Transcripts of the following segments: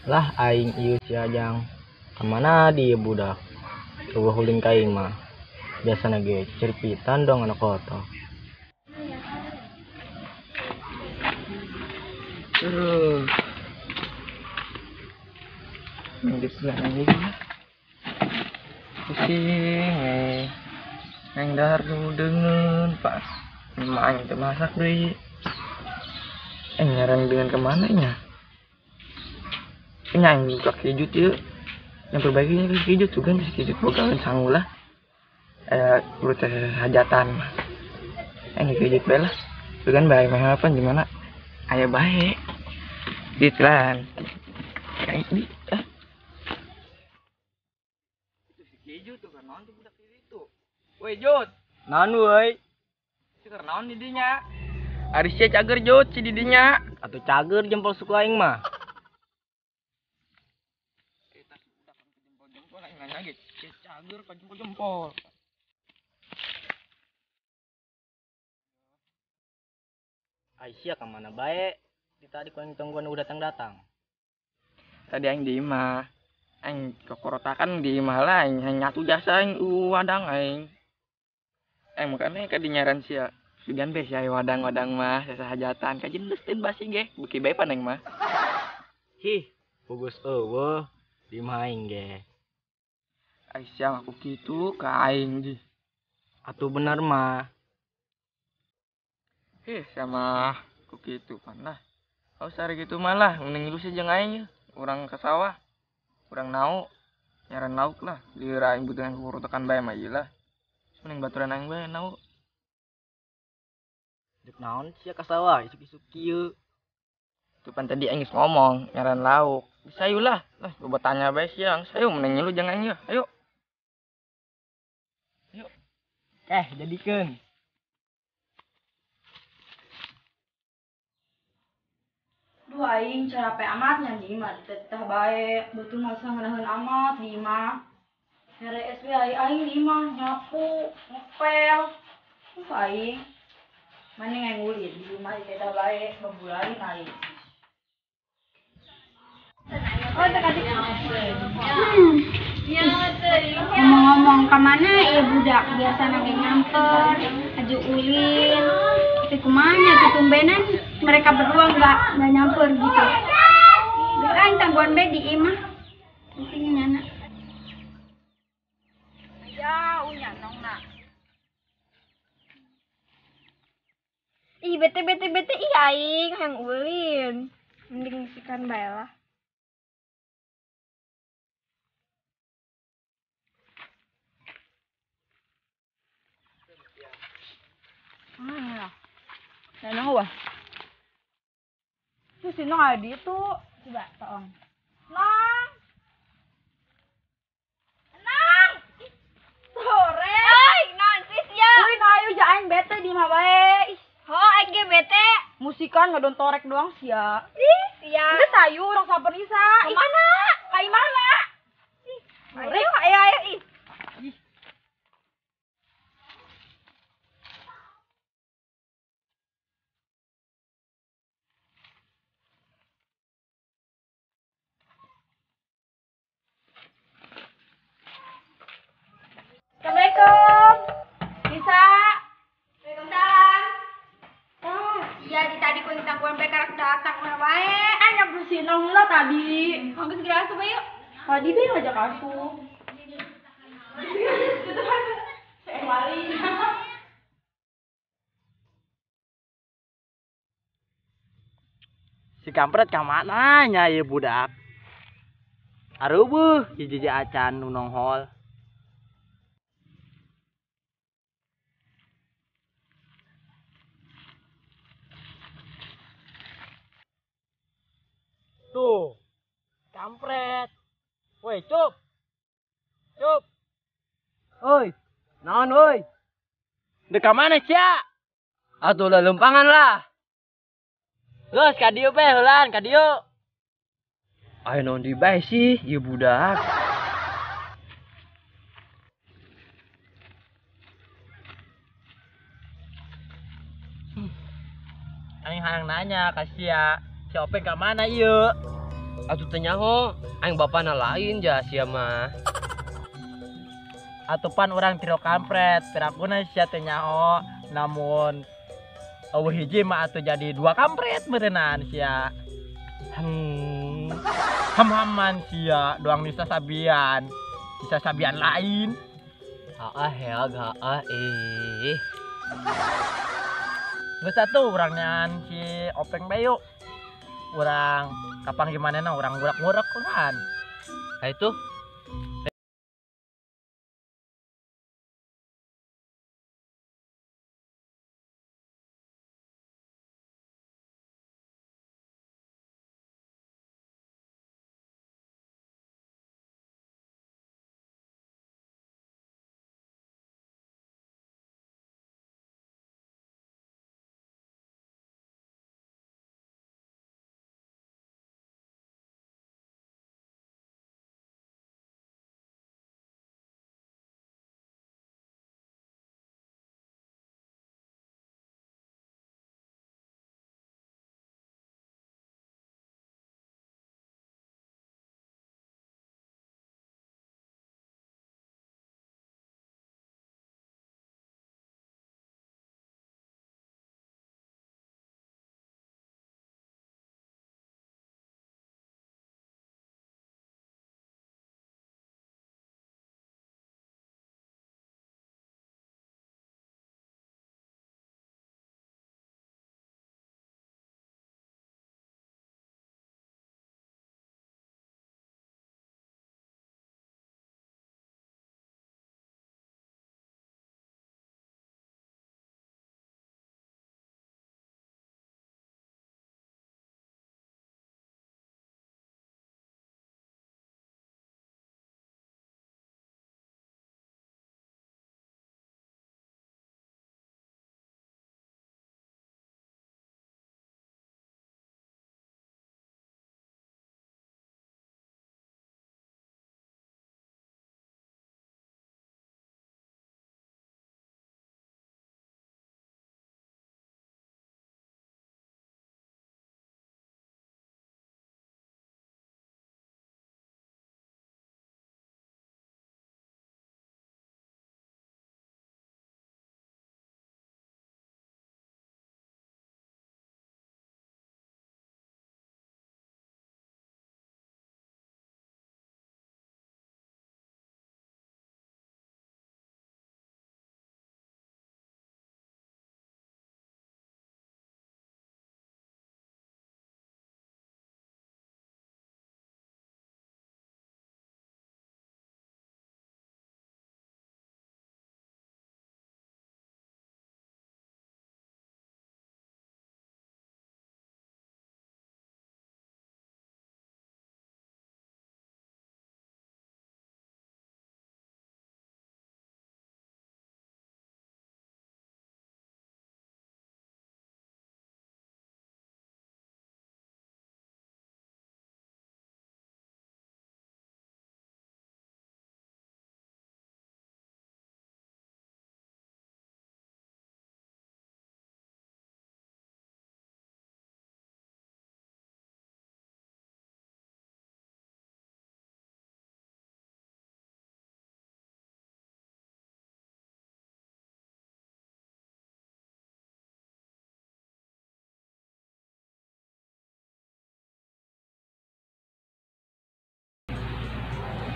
Lah aing ieu si Ajang. Kemana dia budak? Eueuh huling ka aing mah. Biasana ge ceripitan dong anak kotor. Terus. Mending lagi. Pusing eh. Aing dahar dulu dengan pas. Emak aing teu masak deui. Aing nyaran dengan kemana nya? Ini aing buka kijut ieu. Yang perbaikinya ke kijut juga bisa kijut bogaeun sangu lah. Urut hajatan mah. Aing kijut bae lah. Sugan bae mah apa gimana? Aya bae. Ditlan. Aing di ah. Itu si kijut tuh kan naon tuh budak itu. Woi Jut, naon woi? Si keur naon di dinya? Ari sia cager Jut si di dinya. Atuh cager jempol suku aing mah. Jempol-jempol aing nanya ge, cager ka jempol-jempol. Aisyah ka mana bae? Di tadi ku aing tungguan udah datang-datang. Tadi aing di imah. Aing kokorotakan di imah lah aing nyatu jasa aing wadang aing. Aing makanya ka dinyaran sia. Sugan be sia wadang-wadang mah sesa hajatan ka jendes teu basi ge, beuki bae pan aing mah. Hih, pugus eueuh di imah aing ge. Aisyah ngaku kitu ka aing di. Atuh bener mah. Hih, sama ku kitu pan lah. Haus hari gitu malah mending lu sih jeung aing urang ke sawah. Urang nau nyaran lauk lah. Lieur aing butuhan kurutekan bae mah ieu lah. Mending baturan aing bae nau. Dek naon sia ka sawah isuk-isuk kieu. Tuh pan tadi aing geus ngomong nyaran lauk. Bisa yuk lah. Lah coba tanya bae siang. Sayo mending lu jeung aing yeuh. Ayo. Ayo. Jadikeun. Duh aing carape amat nya di imah teteh bae betul masa ngeunaheun amat di imah. Here SB aing di imah nyapu, ngepel. Aing mending aing ulin di imah teteh bae ngebulain aing. Ngomong-ngomong kemana ya budak biasa nage nyamper, aju ulin. Tapi kumanya tuh tumbenan mereka berdua nggak nyamper gitu. Gak aing tangguan be di imah. Penting nyana. Ya unya nong na. Ih bete bete bete ih aing hayang ulin. Mending sikan bae lah. Nah, wah. Tuh si Nong ada itu. Coba tolong. Nong. Nong. Sore. Oi, non sis ya. Wih, nah ayo aing bete di imah bae. Ih, ho aing ge bete. Musikan ngadon torek doang sia. Ih, sia. Geus ayu urang sampeun Isa. Ka mana? Ka imahna. Ih, ayo ayo ayo ih. Assalamualaikum. Bisa. Waalaikumsalam. Oh, iya di tadi ku tangguan bae karak datang mah wae. Ah, nyamper si Nong heula tadi. Hampir segera asup yuk. Tadi be ngajak asup. Si kampret ka mana nya ieu budak? Areueuh hiji acan nu nonghol. Tuh, kampret. Woi, cup. Cup. Oi, naon oi? Dek ka mana sia? Atuh lah lempangan lah. Geus ka dieu bae heulan ka dieu. Ayo naon deui bae sih ieu budak. Aing hayang nanya ka sia. Si Openg ka mana ieu? Atuh teu nyaho, aing bapana lain ja sia mah. Atuh pan urang tiro kampret, pirakuna sia teu nyaho, namun eueuh hiji mah atuh jadi dua kampret meureunaan sia. Ham-haman sia, doang bisa sabian. Bisa sabian lain. Heeh, heag heeh ih. Geus atuh urang nyan si Openg bae yuk. Urang kapan gimana na urang ngurak-ngurak kan. Nah itu.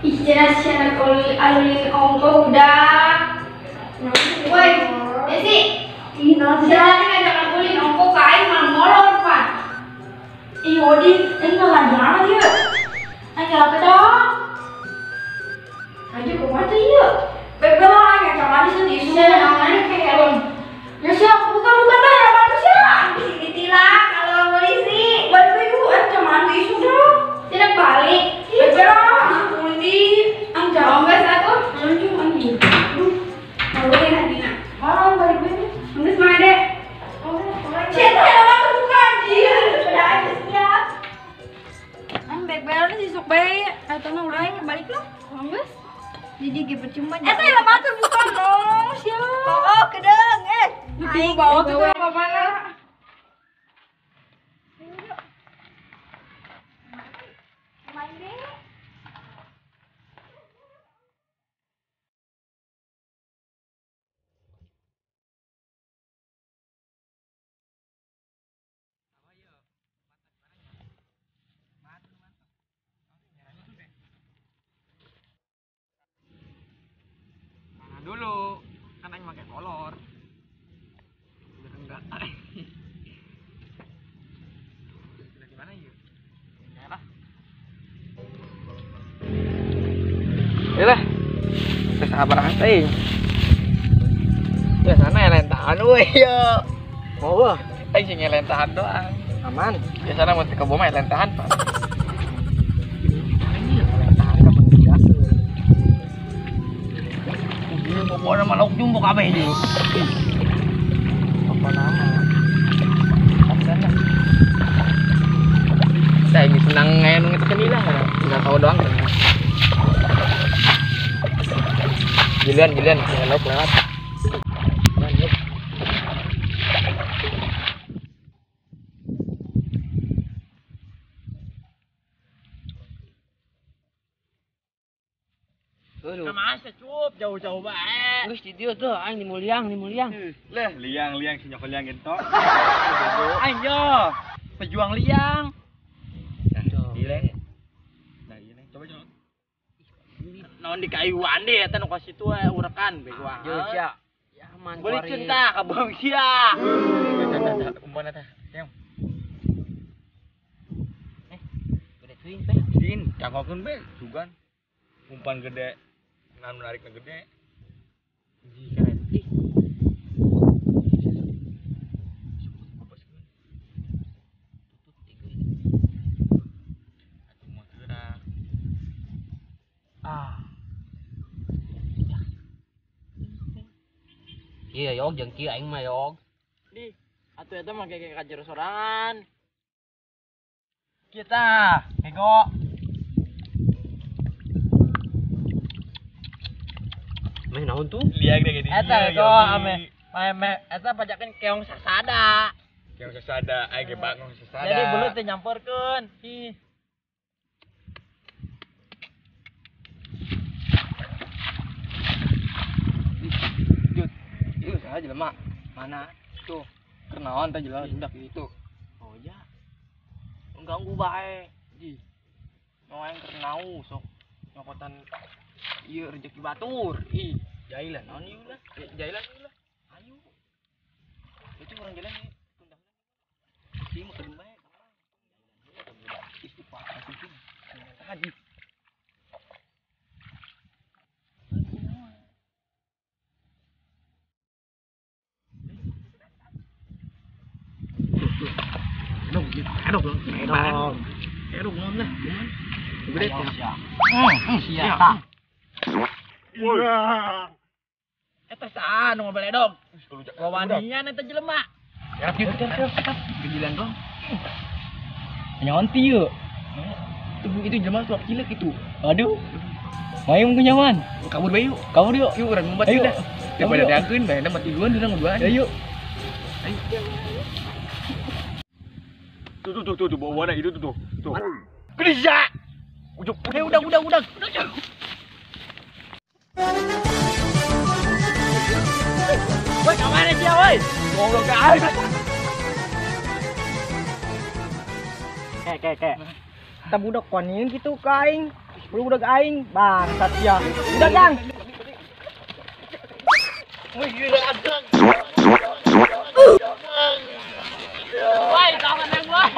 Ih, jelas alulin ongko udah. Woi, Desi. Ih, naon sih? Tadi ngajak alulin ongko ka aing malah molor, Pan. Ih, Odi, aing ngalanjang ieu. Aing apa dah? Aja kumaha teh ieu? Bebel lah aing ngajak mandi sedih isu. Sia namanya kayak helm. Ya sia, buka-buka teh ya manusia. Bisi ditilak kalau polisi. Balik ibu, aing ngajak mandi isu dah. Tidak balik. Bebel lah, isu polisi. Aing Oh, enggak satu. Anjing anjing. Aduh, Maluin hatinya. haram balik gue. Geus mah deh. Cia teh helm aku buka anjir. Udah aja siap. Aing bebel nih sok bae. Atau mah udah aing balik lah. Oh, geus. Jadi ge percuma. Eta helm aku buka dong, sia. Oh, kedeng eh. Aing bawa tuh apa-apa. Yalah. Teh sabar teh. Ya sana elentahan we ya. Mau wah, aing sing elentahan doang. Aman. Biasana mun teu kebo mah elentahan, Pak. Elentahan ka biasa. Ieu bobona mah lauk jumbo kabeh ieu. Apa nama? Sana. Saya ini senang ngayon nu ngetekeun lah, enggak tahu doang. Gilian, lauk lewat. Masa cup jauh-jauh bae. Geus di dieu tuh aing di Muliang, di Muliang. Leh, liang-liang si nyokol liang ento. Aing yo, pejuang liang. Nah, dileng. Nah, ieu neng coba coba. Naon di kayuan deh eta nu ka situ urekan bego ah. Jauh sia. Ya aman. Beli cinta ka bang sia. Umpan eta. Yang. Gede teuing teh. Din, cangkokeun be, sugan. Umpan gede. Nah, menarik gede. Ih, keren. Ih. Ah. Iya, yog jeung kieu aing mah yog. Di, atuh eta mah gege ka jero sorangan. Kita, bego. Meh naon tuh? Liang deh gini. Eta bego ame ame eta pajakeun keong sasada. Keong sasada, aing ge bangun sasada. Jadi belut teh nyamperkeun. Ih. Jut, ieu saha jelema? Mana? Tuh, kenaon teh jelema budak itu. Oh ya. Mengganggu bae. Ih. Nu aing keur nau sok nyokotan ieu rezeki batur. Ih, jailan naon ieu lah? Jailan ieu lah. Ayo. Itu urang jalan ieu. Tundang. Ieu mah kedem bae. Ih, kuat atuh. Tadi. Edok, edok, edok, non lah, gede ya. Siap. Eta saha nu ngobel edok? Wawanian eta jelema. Siap, siap, gejilan dong. Nyonti yuk. Itu jelema tuak cilik itu. Aduh. Mayung ku nyaman. Kabur bae yuk. Kabur yuk. Yuk urang ngumpet dah. Daripada diangkeun bae mati duluan urang duluan. Ayo. Ayo. Tuh tuh tuh tuh bawa warna itu tuh tuh. Tuh. Kerja. Udah udah. Woi, kemana dia, woi? Goblok aing. Kek. Kita budak konin gitu ka aing. Belum budak aing, bangsat sia. Udah, Kang. Woi, gila agak. Woi, tangan yang woi.